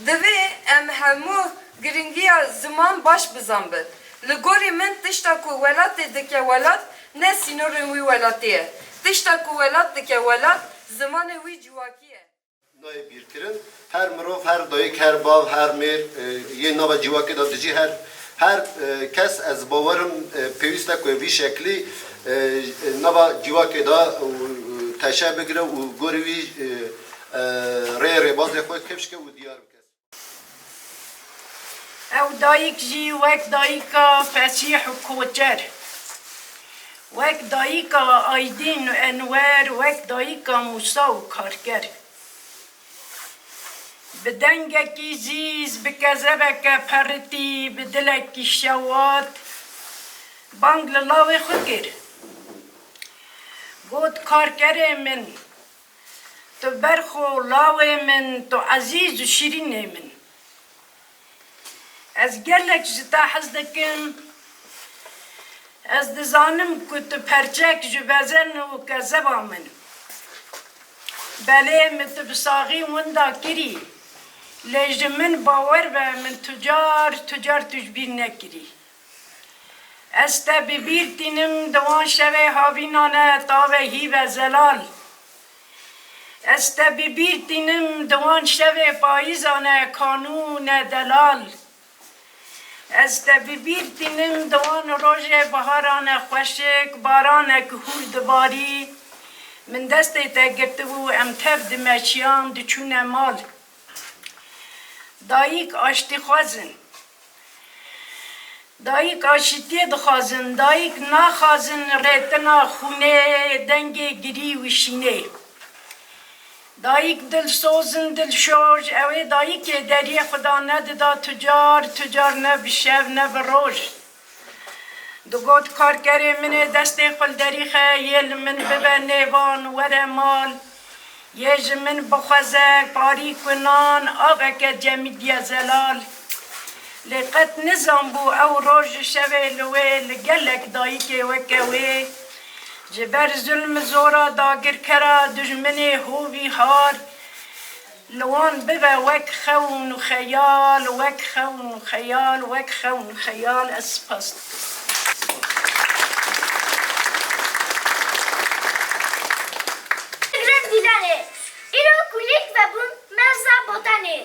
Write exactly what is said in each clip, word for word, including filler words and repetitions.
Divê em hemû giringiya ziman baş bizanbin. Li gorî min tişta ku welatê dike welat ne sînorên wî welatê ye. Tişta ku welat dike welat, zimanê wî civakî ye. Nayê bîrkirin. Her mirov, her dayik, her bav, her mêr, e, yê nava civakê de dijî, her, her, e, kes, ez bawer im, e, pêwîst e ku vî şeklî, e, nava civakê de, e, teşe bigire û gorî wî, e, e, rê rêbazê xwe kifş ke û diyar bike. Ew dayik jî wek dayika Fesîh û Koçer, wek dayika Aydîn û Enwer, wek dayika Mûsa û Karker. Bi dengekî zîz, bi kezebeke peritî, bi dilekî şewat, bang li lawê xwe kir. Got, Karkerê min, tu berx û lawê min, tu ezîz û şîrînê min. Ez gelek ji te hez dikim. Ez dizanim ku tu perçek ji bezen û kezeba min. Belê min tu bi saxî winda kirî. Lê ji min bawer be, min tu car, tu car tu ji bîr nekirî. Ez te bi bîr tînim di wan şevê havînane tavê hîve zelal. Ez te bi bîr tînim di wan şevê payîzane kanûne delal. Ez te bi bîr tînim di wan rojê biharane xweşik, baranek hûr dibarî. Min destê te girtibû, em tev dimeşiyan, diçûne mal. Dayik aştîxwaz in. Dayik aşitiyê dixwazin, dayik naxwazin rêtina xûnê, dengê girî û şînê. Dayik dilsoz in, dilşoş, ew ê dayikê deriyê xwe da nedida tu car, tu car ne bi şev ne bi roj. Digot, Karkerê min ê destê xwe li derî xe, yê li min bibe nêvan, were mal. Yê ji min bixweze parî ku nan, aveke cemîdiye zelal. Lê qet nizanbû ew roj û şevê li wê, li gelek dayikê weke wê, ji ber zulm û zora dagirkera, dijminê hovî har, li wan bibe wek xewn û xeyal, wek xewn û xeyal, wek xewn û xeyal. Ez spas dikim. Digrin dîlanê, îro kulîlk vebûn merza Botanê.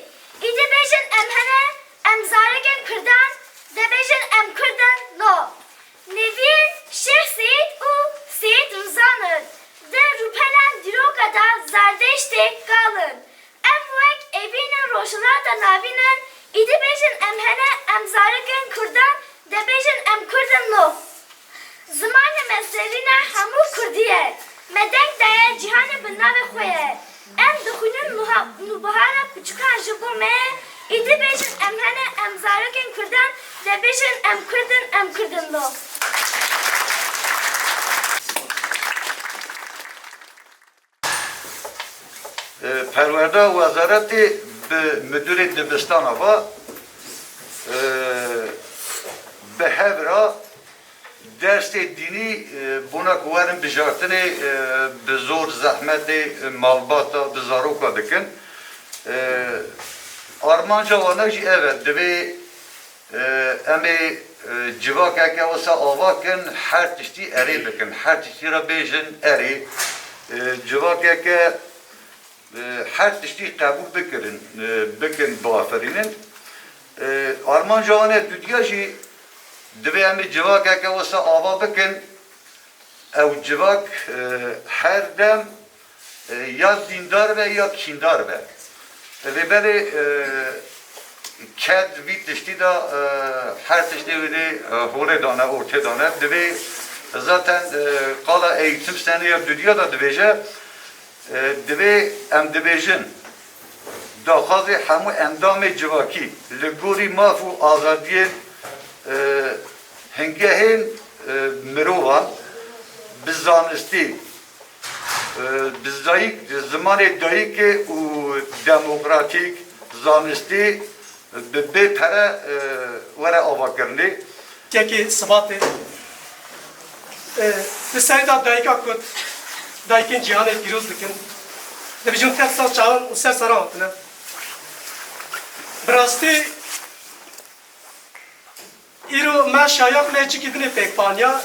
Îdî bêjin em hene, em zarokên Kurdan, dê bêjin em Kurd in, no. Nêviyên Şêx Seyîd û Seyîd Rizan in. Di rûpela dîroka de Zerdêştê kal in. Em wek evînên Rojhilata Navîn in, îdî bêjin em hene, em zarokên Kurdan, dê bêjin em Kurd in, no. Zimanê me zerîn e, hemû kurdî ye. Me deng daye cîhanê bi navê xwe ye. Em dixwînin nuha-, nûbihara kûçikan ji bo me, îdî bêjin em hene, em zarokên Kurdan, dê bêjin em Kurd in, em Kurd in, no. E, Perwerdeya wezaretê bi midûrê dibistana ve, e, bi hev re dersê dînî, e, bona ku werin bijartinê, e, bi zor zehmetê, e, malbata, bi zaroka dikin. E, armanca wana jî ev e, divê Em ê civakeke wisa ava kin, her tiştî erê bikin, her tiştî re bêjin erê. Civakeke her tiştî qebûl bikirin, bikin, biaferînin. Armanca wan e dudiya jî divê em ê civakeke wisa ava bikin. Ew civak, e, her dem, e, ya dîndar be ya kîndar be. E, vê belê, e, ked vî tiştî de, e, her tiştê wê dê, e, holê dane, ortê dane. Divê zaten, e, qala eğitim sene ya dudiya de dibêje, e, divê em dibêjin. Daxwazê hemû endamê civakî li gorî maf û azadiyên, e, hingehên, e, mirovan bi zanistî, e, bi zayik, zimanê dayikê û demokratîk, zanistî, bi bê pere, e, were avakirinê. Kekê Sibatê, e, di serî de dayika Kurd, dayikên cîhanê pîroz dikin. Dibêjin tev sal çawan û ser seran hatine. Bi rastî îro me şaya xwe lê çikî dinê pêk paniya,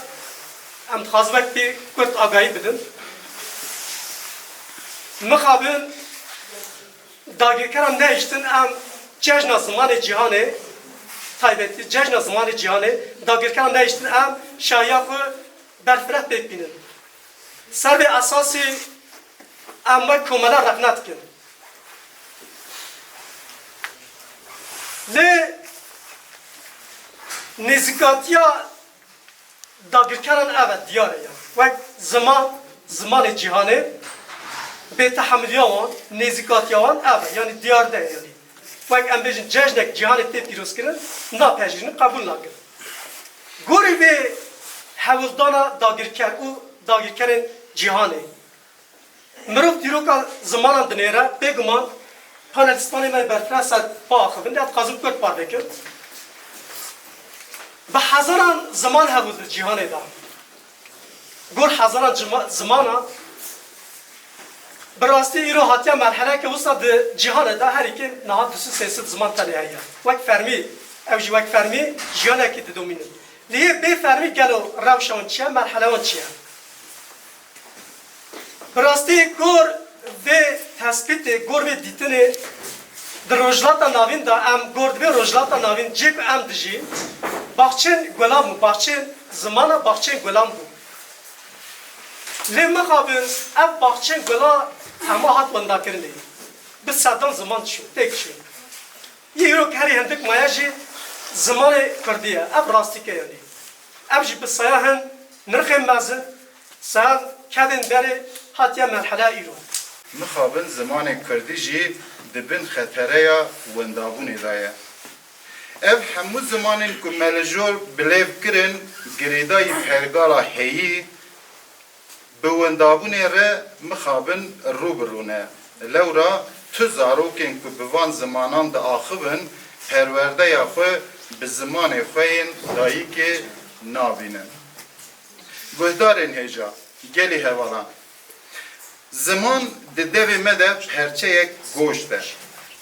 em dixwazin wek pê kurt agahî bidin. Mixabin dagirkeran nehiştin em cejna zimanê cîhanê, taybetî cejna zimanê cîhanê, dagirkeran nehiştin em şaya xwe berfireh pêk bînin. Ser vê esasî em wek komela rexne dikin. Lê nêzîkatiya dagirkeran ev e, diyar e ya. Wek ziman, zimanê cîhanê, bêtehemiliya wan, nêzîkatiya wan ev e. Yanî diyar de ye yanî. Wek em bêjin cejnek cîhanê tê pîrozkirin, napejirînin, qebûl nakin. Gorî vê hewldana dagirker û dagirkerên cîhanê, mirov dîroka zimanan dinêre, bêguman panelîstanê me berfireh ser biaxivin, ya dixwazim kurt parve kim. Bi hezaran ziman hebû di cîhanê de. Gor hezaran cima-, zimana, bi rastî îro hatiye merheleke wisa di cîhanê de herî kêm niha du sed sê sed ziman tenê heye. Wek fermî, ew jî wek fermî jiyanekî didomînin. Lê yê bê fermî gelo rewşa wan çi ye, merhela wan çi ye? Bi rastî gor vê tespîtê, gor vê dîtinê di Rojhilata Navîn de em gor di vê Rojhilata Navîn cê ku em dijîn, baxçên gulan bû, baxçên zimana baxçên gulan bû. Lê mixabin ev baxçên gulan hema hat wendakirinê. Bi sedan ziman çû, têk çû. Yê îro herî hindik maye jî zimanê kurdî ye. Ev rastîke yanî. Ev jî bi saya hin nirxên mezin, sayan kedên berê hatiye merheleya îro. Mixabin zimanê kurdî jî di bin xetereya wendabûnê de ye. Ev hemû zimanên ku me li jor bilêv kirin, girêdayî pergala heyî, bi wendabûnê re mixabin rû bi rû ne. Lewra tu zarokên ku bi van zimanan diaxivin, perwerdeya xwe bi zimanê xwe yên dayikê nabînin. Guhdarên hêja, gelî hevalan, ziman di devê me de perçeyek goşt e.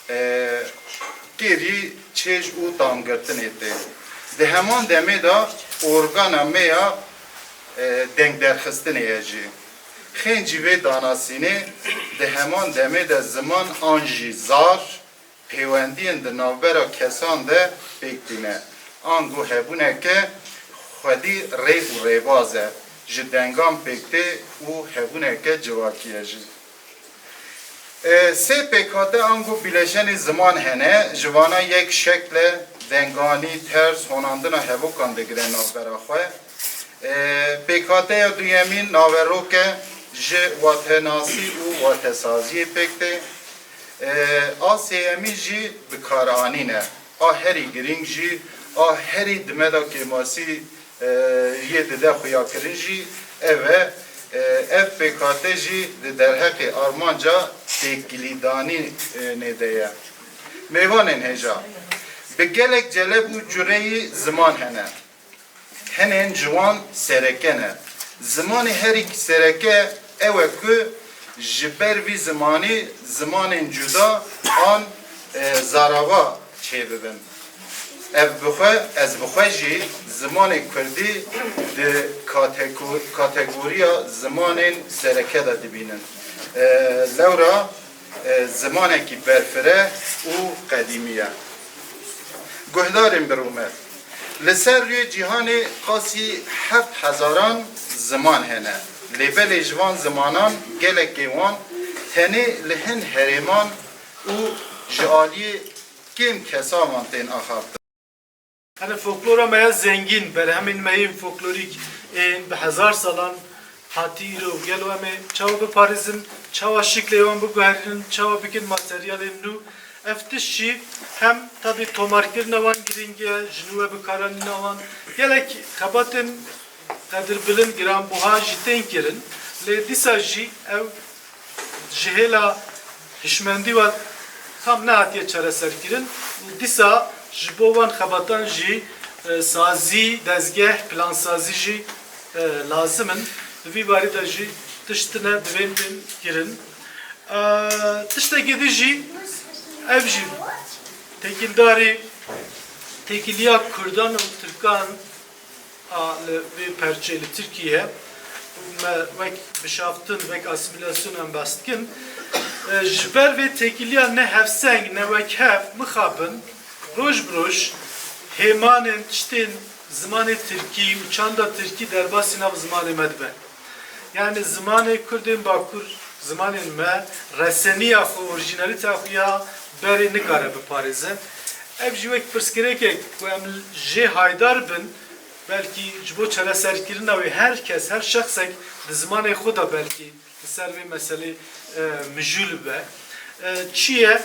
E, kêrî çêj û tamgirtinê tê. Di heman demê de organa me ya, e, dengderxistinê ye jî. Xêncî vê danasînê di heman demê de ziman an jî zar, pêwendiyên di navbera kesan de pêk tîne. Ango hebûneke xwedî rê û rêbaz e, ji dengan pêk tê û hebûneke civakî ye jî. E, sê pêkhate ango bîlejenê ziman hene, ji vana yek şekl e, denganî, ters, honandina hevokan digire navbera xwe. E, pêkhateya duyemîn naverok e, ji watenasî û watesaziyê pêk tê. E, a sêyemî jî bikaranîn e. A herî girîng jî, a herî di me de kêmasî, e, yê dide xuyakirin jî ev e. E, ev pêkhate jî di derheqê armanca têkilîdanî, e, nê de ye. Mêvanên hêja, bi gelek celeb û cureyî ziman hene. Hinên ji wan sereke ne. Zimanê herî sereke ew e ku ji ber vî zimanî zimanên cuda an, e, zarava çêbibin. Ev bi xwe, ez bi xwe jî zimanê kurdî di katego-, kategoriya zimanên sereke de dibînim. E, lewra, e, zimanekî berfireh û qedîmî ye. Guhdarên birûmet, li ser rûyê cîhanê qasî heft hezaran ziman hene. Lê belê ji van zimanan gelekê wan tenê li hin herêman û ji aliyê kêm kesan wan tên axaftin. Hene folklora me ya zengîn, berhemên me yên folklorîk ên bi hezar salan hatî îro gelo em ê çawa biparêzin, çawa şiklê wan biguherînin, çawa bikin materyalên nû? Ev tişt jî hem tabî tomarkirina wan girîng e, ji nû ve bikaranîna wan. Gelek xebatên qedirbilind, giranbuha jî tên kirin. Lê dîsa jî ew ji hêla hişmendî ve tam nehatiye çareserkirin û dîsa ji bo van xebatan jî, e, sazî, dezgeh, plansazî jî, e, lazim in. Di vî barî de jî tişt tune divên bên kirin. E, tiştekî dî jî ev jî Têkildarî, têkiliya Kurdan û Tirkan a li vê perçeyê li Tirkiyê û me wek bişaftin, wek asîmîlasyon em behs dikin. E, ji ber vê têkiliya ne hevseng, ne wekhev mixabin, roj bi roj hêmanên tiştên zimanê tirkî û çanda tirkî derbasî nav zimanê me dibe. Yani zimanê Kurdên Bakur, zimanên me, reseniya xwe, orîjînalîteya xwe ya berê nikare biparêze. Ev jî wek pirsgirêkek ku em jê haydar bin, belkî ji bo çareserkirina wê her kes, her şexsek di zimanê xwe de belkî li ser vê meselê, e, mijûl bibe. E, çi ye?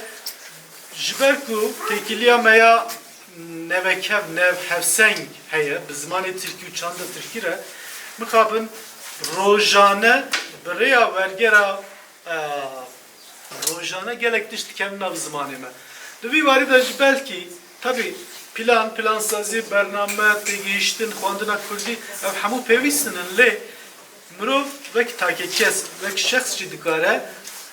Ji ber ku têkiliya me ya nevekhev, nev hevseng heye, bi zimanê tirkî û çanda tirkî re, mixabin rojane bi rêya wergera, e, rojane gelek tişt dikevin nav zimanê me. Di vî warî de jî belkî, tabî, plan, plansazî, bername, têgihiştin, xwendina kurdî, ev hemû pêwîst in, lê mirov wek takekes, wek şexs jî dikare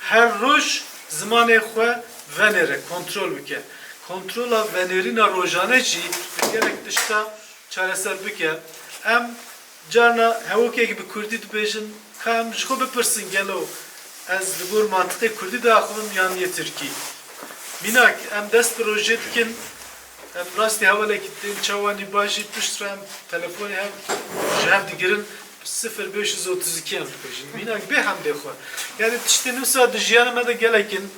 her roj zimanê xwe venêre, kontrol bike. Kontrola venêrîna rojane jî gelek tişta çareser bike. Em carna hevokek bi kurdî dibêjin, ka em ji xwe bipirsin, gelo ez li gor mantiqê kurdî diaxivim yan yê tirkî? Mînak, em dest bi rojê dikin, em rastî hevalekî tên çawanî bajî pişt re em telefonê hev ji hev digirin, sifir beş yüz otuz iki em dibêjin. Mînak bê hemdê xwe. Yani tiştên wisa di jiyana me de gelek in.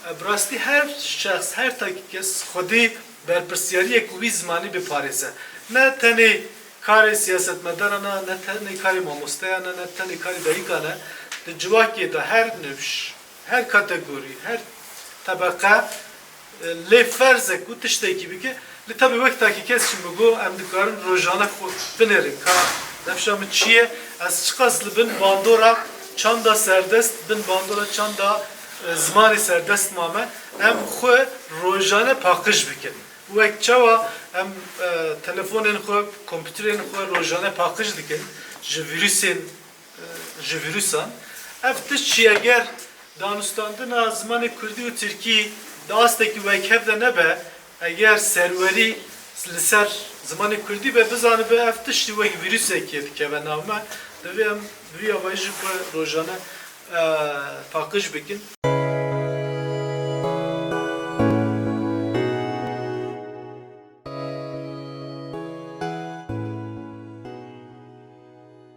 E, bi rastî her şexs, her takî kes xwedî berpirsiyariyek wî zimanî biparêze. Ne tenê karê siyasetmedaran e, ne tenê karê mamosteyan e, ne tenê karê dayikan e. Di civakê de her nifş, her kategorî, her tebeqe, e, lê ferz e ku tiştekî bike. Lê tabî wek takî kes jî min got, em dikarin rojane xwe binêrin ka nifşa min çi ye, ez çiqas li bin bandora çanda serdest, bin bandora çanda, e, zimanê serdest mame, em xwe rojane paqij bikin. Wek çawa em, e, telefonên xwe, kompîterên xwe rojane paqij dikin ji vîrusên, e, ji vîrusan. Ev tişt jî eger danûstandina zimanê kurdî û tirkî di astekî wekhev de nebe, eger serwerî li ser zimanê kurdî be, bizanibe ev tişt jî wek vîrusekê dikeve nav me. Divê em bi vî awayî jî xwe rojane, e, paqij bikin.